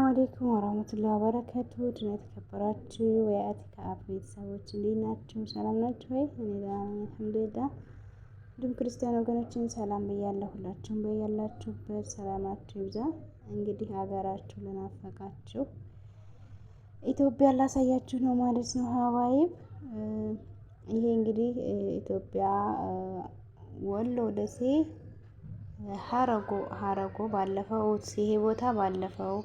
አለይኩም ወራህመቱላሂ ወበረካቱ። ድና የተከበራችሁ የአቲካ አፕ ቤተሰቦች እንዴት ናችሁ? ሰላም ናችሁ ወይ? እኔ ደህና ነኝ አልሐምዱሊላህ። እንዲሁም ክርስቲያን ወገኖችን ሰላም ብያለሁ። ሁላችሁም በያላችሁበት ሰላማችሁ ይብዛ። እንግዲህ ሀገራችሁ ለናፈቃችሁ ኢትዮጵያ ላሳያችሁ ነው ማለት ነው። ሀባይብ ይሄ እንግዲህ ኢትዮጵያ ወሎ ደሴ ሀረጎ ሀረጎ ባለፈው ይሄ ቦታ ባለፈው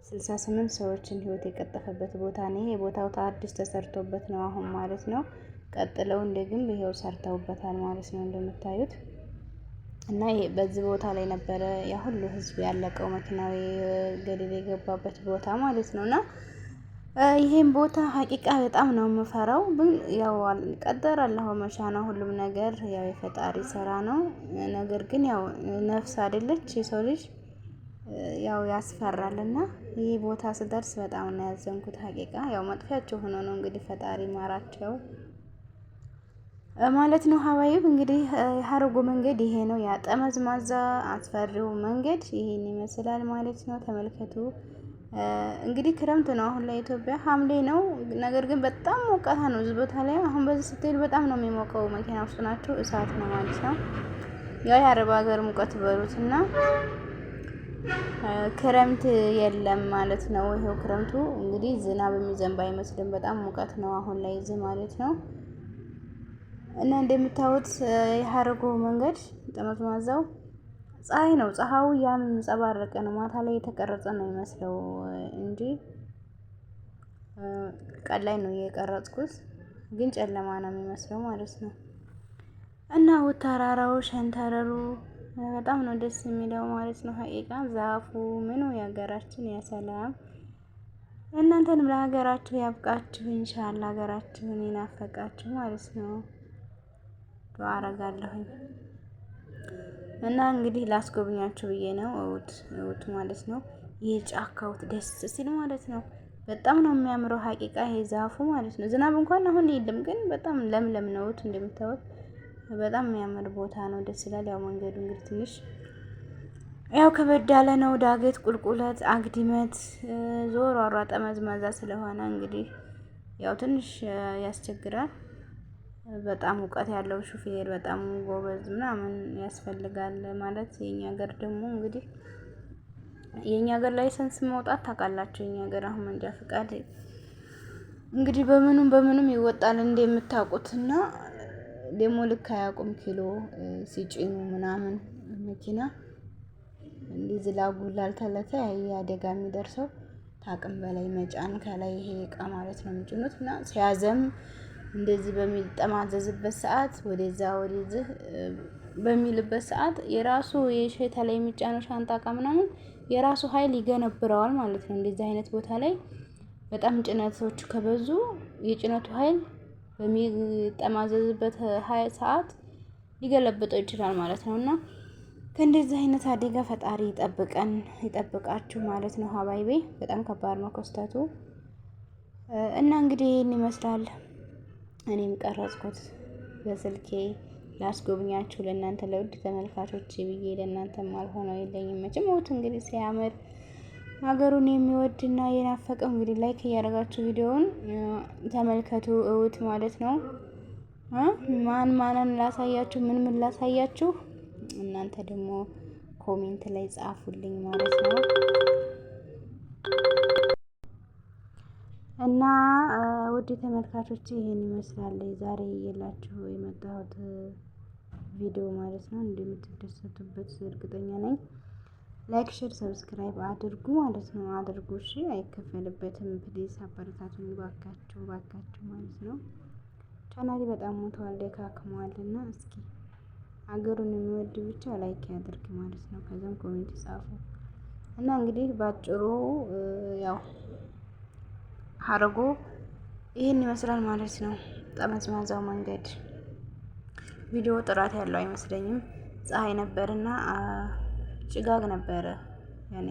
68 ሰዎችን ህይወት የቀጠፈበት ቦታ ነው። ይሄ ቦታው አዲስ ተሰርቶበት ነው አሁን ማለት ነው። ቀጥለው እንደ ግንብ ይሄው ሰርተውበታል ማለት ነው እንደምታዩት። እና ይሄ በዚህ ቦታ ላይ ነበረ ያ ሁሉ ህዝብ ያለቀው መኪናው ገደል የገባበት ቦታ ማለት ነው። እና ይሄን ቦታ ሀቂቃ በጣም ነው የምፈራው። ግን ያው ቀደር አላሁ መሻ ነው ሁሉም ነገር ያው የፈጣሪ ስራ ነው። ነገር ግን ያው ነፍስ አይደለች የሰው ልጅ ያው ያስፈራል። እና ይህ ቦታ ስደርስ በጣም ነው ያዘንኩት። ሀቂቃ ያው መጥፊያቸው ሆኖ ነው እንግዲህ ፈጣሪ ማራቸው ማለት ነው። ሀባይብ እንግዲህ የሀረጎ መንገድ ይሄ ነው። ያጠመዝማዛ አስፈሪው መንገድ ይሄን ይመስላል ማለት ነው። ተመልከቱ እንግዲህ ክረምት ነው አሁን ላይ ኢትዮጵያ ሐምሌ ነው። ነገር ግን በጣም ሞቃታ ነው እዚህ ቦታ ላይ አሁን በዚህ ስትሄድ በጣም ነው የሚሞቀው። መኪና ውስጥ ናቸው እሳት ነው ማለት ነው። ያው የአረብ ሀገር ሙቀት በሉት እና ክረምት የለም ማለት ነው። ይሄው ክረምቱ እንግዲህ ዝናብ የሚዘንብ አይመስልም። በጣም ሙቀት ነው አሁን ላይ እዚህ ማለት ነው። እና እንደምታዩት የሀረጎ መንገድ ጠመዝማዛው ፀሐይ ነው። ፀሐዩ ያንጸባረቀ ነው። ማታ ላይ የተቀረጸ ነው የሚመስለው እንጂ ቀን ላይ ነው የቀረጽኩት፣ ግን ጨለማ ነው የሚመስለው ማለት ነው። እና ተራራው ሸንተረሩ በጣም ነው ደስ የሚለው ማለት ነው። ሀቂቃ ዛፉ ምኑ የሀገራችን ያሰላም። እናንተንም ለሀገራችሁ ያብቃችሁ ኢንሻአላህ። ሀገራችሁን ይናፈቃችሁ ማለት ነው። ዱአ አረጋለሁኝ እና እንግዲህ ላስጎብኛችሁ ብዬ ነው። እውት እውት ማለት ነው። ይህ ጫካውት ደስ ሲል ማለት ነው። በጣም ነው የሚያምረው ሀቂቃ ይሄ ዛፉ ማለት ነው። ዝናብ እንኳን አሁን የለም፣ ግን በጣም ለምለም ነው እንደምታዩት በጣም የሚያምር ቦታ ነው። ደስ ይላል። ያው መንገዱ እንግዲህ ትንሽ ያው ከበድ ያለ ነው። ዳገት፣ ቁልቁለት፣ አግድመት ዞር አሯ ጠመዝማዛ ስለሆነ እንግዲህ ያው ትንሽ ያስቸግራል። በጣም እውቀት ያለው ሹፌር በጣም ጎበዝ ምናምን ያስፈልጋል። ማለት የኛ ሀገር ደግሞ እንግዲህ የኛ ሀገር license መውጣት ታውቃላችሁ። የኛ ሀገር አሁን መንጃ ፍቃድ እንግዲህ በምኑም በምኑም ይወጣል እንደምታውቁትና ደግሞ ልክ አያውቁም። ኪሎ ሲጭኑ ምናምን መኪና እንዲህ ዝላጉላል ተለተ አደጋ የሚደርሰው ታቅም በላይ መጫን ከላይ ይሄ እቃ ማለት ነው የሚጭኑት እና ሲያዘም እንደዚህ በሚጠማዘዝበት ሰዓት ወደዛ ወደዚህ በሚልበት ሰዓት የራሱ የሸታ ላይ የሚጫነው ሻንጣ እቃ ምናምን የራሱ ኃይል ይገነብረዋል ማለት ነው። እንደዚህ አይነት ቦታ ላይ በጣም ጭነቶቹ ከበዙ የጭነቱ ኃይል በሚጠማዘዝበት ሰዓት ሊገለብጠው ይችላል ማለት ነው። እና ከእንደዚህ አይነት አደጋ ፈጣሪ ይጠብቀን ይጠብቃችሁ ማለት ነው። ሀባይቤ በጣም ከባድ ነው ክስተቱ እና እንግዲህ ይህን ይመስላል። እኔም ቀረጽኩት በስልኬ ላስጎብኛችሁ ለእናንተ ለውድ ተመልካቾች ብዬ ለእናንተ አልሆነው የለኝም። መቼም ሞት እንግዲህ ሲያምር ሀገሩን የሚወድና የናፈቀው እንግዲህ like እያደረጋችሁ ቪዲዮውን ተመልከቱ እውት ማለት ነው። ማን ማንን ላሳያችሁ፣ ምን ምን ላሳያችሁ፣ እናንተ ደግሞ comment ላይ ጻፉልኝ ማለት ነው። እና ውድ ተመልካቾች ይህን ይመስላል ዛሬ የላችሁ የመጣሁት ቪዲዮ ማለት ነው። እንደምትደሰቱበት እርግጠኛ ነኝ። like፣ share፣ subscribe አድርጉ ማለት ነው። አድርጉ እሺ፣ አይከፈልበትም። please አበረታቱኝ ባካችሁ፣ ባካችሁ ማለት ነው። ቻናሌ በጣም ሞተዋል፣ ደካክመዋል እና እስኪ አገሩን የሚወድ ብቻ like ያድርግ ማለት ነው። ከዛም comment ጻፉ እና እንግዲህ ባጭሩ ያው ሀረጎ ይህን ይመስላል ማለት ነው። ጠመዝማዛው መንገድ ቪዲዮ ጥራት ያለው አይመስለኝም። ፀሐይ ነበርና ጭጋግ ነበረ። ያኔ